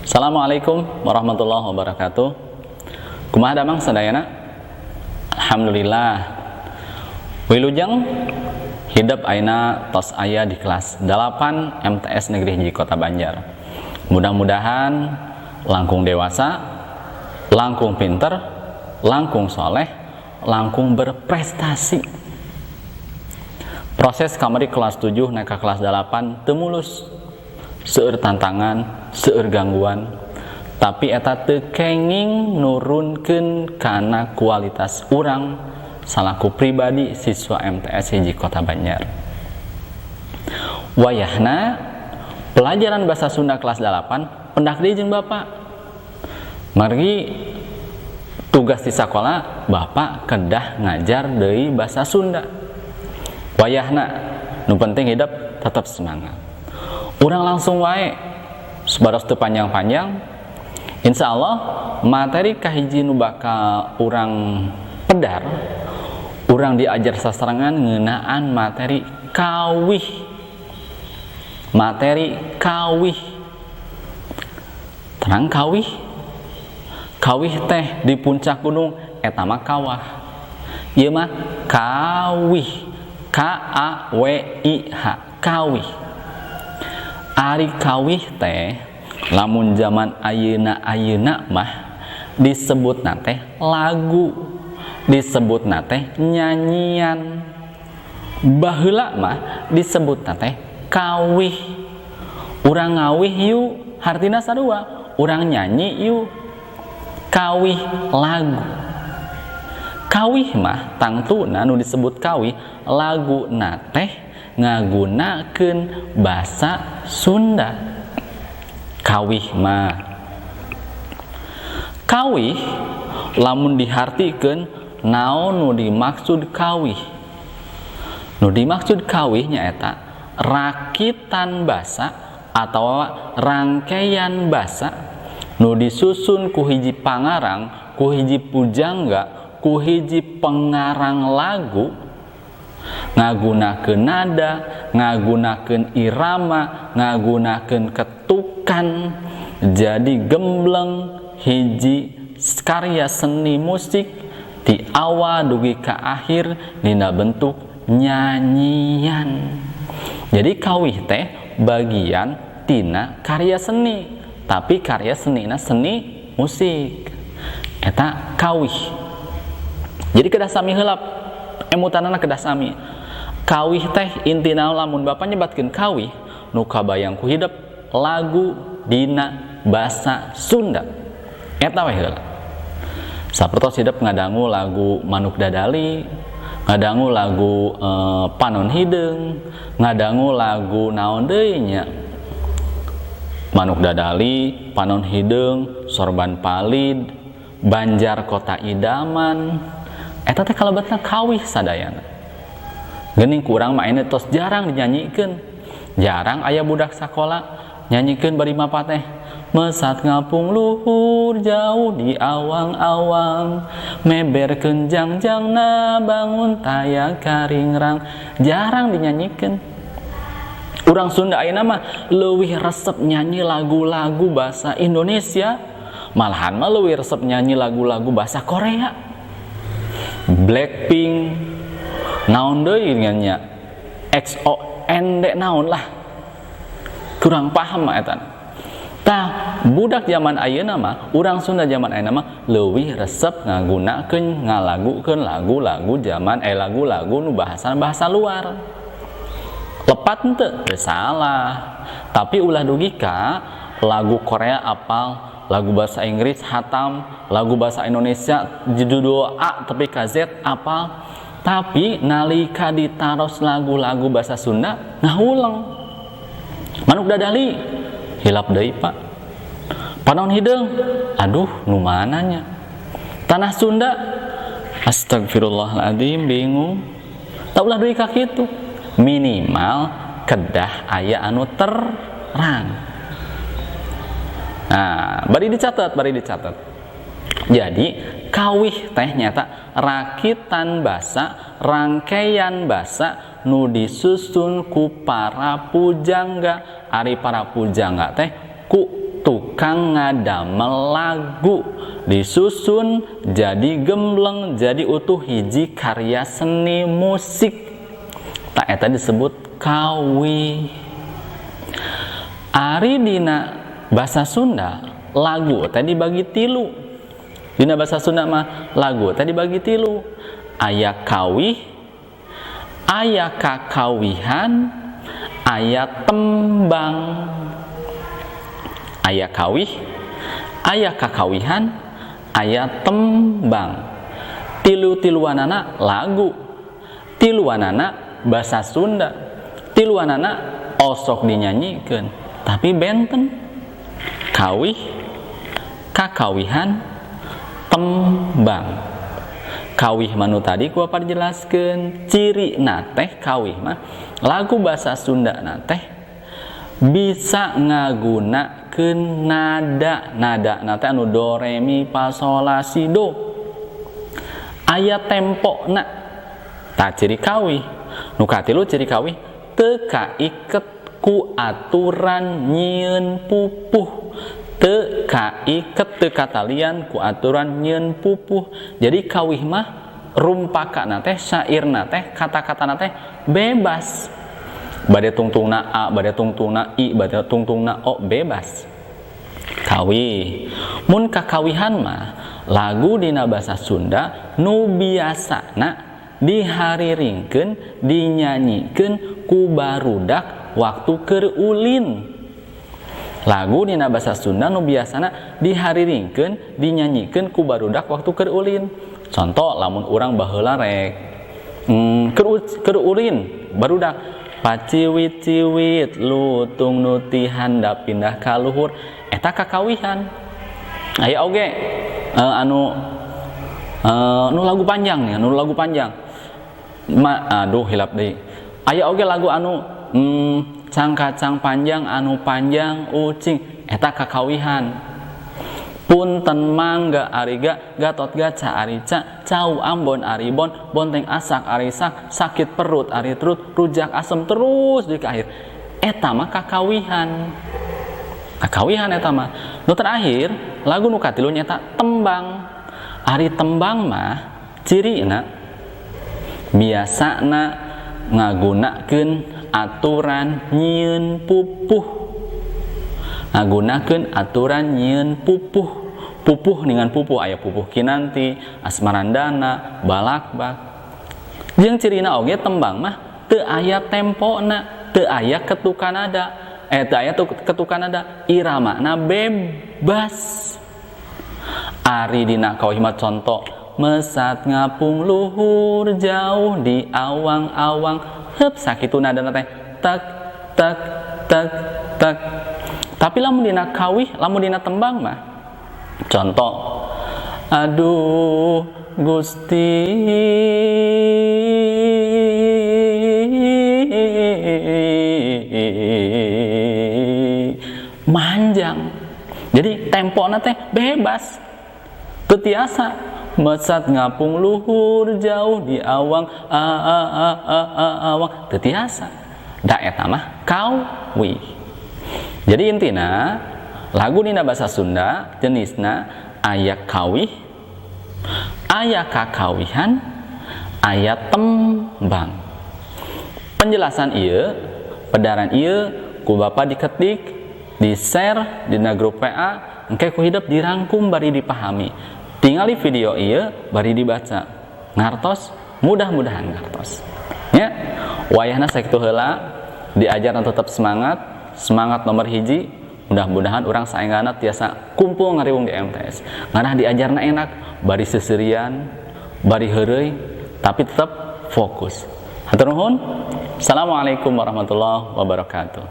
Assalamualaikum warahmatullahi wabarakatuh. Kumaha damang sadayana? Alhamdulillah. Wilujeng hidep ayeuna tos aya di kelas 8 MTS Negeri Hiji Kota Banjar. Mudah-mudahan langkung dewasa, langkung pinter, langkung soleh, langkung berprestasi. Proses kamari kelas 7 naik ke kelas 8 teu mulus. Seueur tantangan, seueur gangguan, tapi eta teu kenging nurunkeun kana kualitas urang salaku pribadi siswa MTS Hiji Kota Banjar. Wayahna pelajaran bahasa Sunda kelas 8 pendak deui jeung Bapak. Margi tugas di sekolah, Bapak kedah ngajar deui bahasa Sunda. Wayahna nu penting hidup tetap semangat. Urang langsung wae, supados teu panjang-panjang. Insya Allah materi kahiji nu bakal urang pedar, urang diajar sasarengan ngeunaan materi kawih. Materi kawih. Terang kawih. Kawih teh di puncak gunung, eta mah kawah. Ieu mah kawih. K A W I H, kawih. Ari kawih teh lamun zaman ayeuna ayeuna mah disebutna teh lagu, disebutna teh nyanyian. Baheula mah disebutna teh kawih. Urang ngawih yuk, hartina sarua, urang nyanyi yuk. Kawih lagu. Kawih mah tangtuna nu disebut kawih lagu na teh ngagunakeun basa Sunda. Kawih mah kawih lamun dihartikeun, naon nu dimaksud kawih? Nu dimaksud kawih nyaeta rakitan basa atau rangkaian basa nu disusun ku hiji pangarang, ku hiji pujangga, ku hiji pengarang lagu, ngagunakeun nada, ngagunakeun irama, ngagunakeun ketukan, jadi gembleng hiji karya seni musik di awal dugi ke akhir dina bentuk nyanyian. Jadi kawih teh bagian tina karya seni, tapi karya seni seni musik eta kawih. Jadi kedah sami heula emutanana, kedah sami. Kawih teh intina lamun Bapak nyebatkeun kawih, nu kabayang ku hidep lagu dina basa Sunda eta we heula. Sapertos hidep ngadangu lagu Manuk Dadali, ngadangu lagu Panon Hideung, ngadangu lagu naon deui nya, Manuk Dadali, Panon Hideung, Sorban Palid, Banjar Kota Idaman, eta teh kalebetna kawih sadayana. Geuning kurang mah ini tos jarang dinyanyikeun, jarang aya budak sakola nyanyikeun bari mapa teh mesat ngapung luhur jauh di awang-awang, meberkeun jangjangna bangun taya karingrang. Jarang dinyanyikan. Urang Sunda ayeuna mah leuwih resep nyanyi lagu-lagu bahasa Indonesia, malahan mah leuwih resep nyanyi lagu-lagu bahasa Korea, Blackpink, naon deui nya, XO ND naon lah, kurang paham mah eta. Tah, budak zaman ayeuna mah, urang Sunda zaman ayeuna mah leuwih resep ngagunakeun, ngalagukeun lagu-lagu zaman lagu-lagu nu bahasa bahasa luar. Lepat henteu? Teu salah. Tapi ulah dugi ka lagu Korea apal, lagu bahasa Inggris hatam, lagu bahasa Indonesia judul A tapi ka Z apal. Tapi nalika ditaros lagu-lagu bahasa Sunda ngahuleng. Manuk Dadali hilap deui, Pak. Panon Hideung, aduh, nu mananya? Tanah Sunda, astagfirullahaladzim, bingung. Tah, ulah deui ka kitu. Minimal kedah aya anu terang. Nah, bari dicatat, bari dicatat. Jadi kawih teh nyata rakitan basa, rangkaian basa nu disusun ku para pujangga. Ari para pujangga teh ku tukang ngadamel lagu, disusun jadi gembleng, jadi utuh hiji karya seni musik. Tah, eta disebut kawih. Ari dina bahasa Sunda lagu tadi bagi tilu. Dina bahasa Sunda mah lagu tadi bagi tilu, aya kawih, aya kakawihan, aya tembang. Aya kawih, aya kakawihan, aya tembang. Tilu-tiluanana lagu, tiluanana bahasa Sunda, tiluanana osok dinyanyikan, tapi benten. Kawih, kakawihan, tembang. Kawih mah nu tadi ku Bapak jelaskeun ciri teh. Kawih mah lagu bahasa Sunda na teh bisa ngagunakeun nada. Nada na teh anu do, re, mi, fa, sol, la, si, do, aya tempo na. Tah, ciri kawih. Nu katilu, ciri kawih teu kaiket ku aturan nyieun pupuh, teu kaiket, teu katalian ku aturan nyieun pupuh. Jadi kawih mah rumpakana teh, syairna teh, kata-kata teh bebas, bade tungtungna a, bade tungtungna i, bade tungtungna o, bebas kawih. Mun kakawihan mah lagu dina bahasa Sunda nu biasana dihariringkeun, dinyanyikeun ku barudak waktu keur ulin. Lagu dina bahasa Sunda nu biasana dihariringkeun, dinyanyikeun ku barudak waktu keur ulin. Contoh, lamun urang baheula rek keur ulin barudak, paciwit-ciwit lutung nu ti handap pindah ka luhur, eta kakawihan. Aya oge anu nu lagu panjang nih, anu lagu panjang ma, aduh, hilap deui. Aya oge lagu anu cangkacang panjang anu panjang ucing, eta kakawihan. Punten mangga ari ga, Gatot Gaca ari ca, cau Ambon ari bon, bonteng asak ari sak, sakit perut ari terut, rujak asem, terus di akhir, eta mah kakawihan. Kakawihan eta mah. Nu terakhir, lagu nu katilu nyata tembang. Ari tembang mah cirina biasana ngagunakeun aturan nyieun pupuh, ngagunakeun aturan nyieun pupuh. Pupuh dengan pupuh, aya pupuh Kinanti, Asmarandana, Balakbak. Jeung cirina oge tembang mah teu aya tempona, teu aya ketukan nada, teu aya ketukan nada, iramana bebas. Ari dina kawih mah contoh mesat ngapung luhur jauh di awang-awang, heup, sakitu nadana teh, tak tak tak tak. Tapi lamun dina kawih, lamun dina tembang mah contoh aduh Gusti manjang. Jadi tempo teh bebas, teu tiasa mesat ngapung luhur jauh di awang a a a a a awang, teu tiasa. Da eta mah kawih. Jadi intina lagu dina bahasa Sunda jenisna aya kawih, aya kakawihan, aya tembang. Penjelasan ieu, pedaran ieu ku Bapak diketik, di share dina grup WA, engke ku hidep dirangkum bari dipahami. Tingali video ieu bari dibaca. Ngartos, mudah-mudahan ngartos. Ya, wayahna sakitu heula, diajarna tetap semangat, semangat nomor hiji. Mudah-mudahan urang saenggana tiasa kumpul ngariung di MTS. Ngarah diajarna enak, bari seserian, bari heureuy, tapi tetap fokus. Hatur nuhun. Assalamualaikum warahmatullahi wabarakatuh.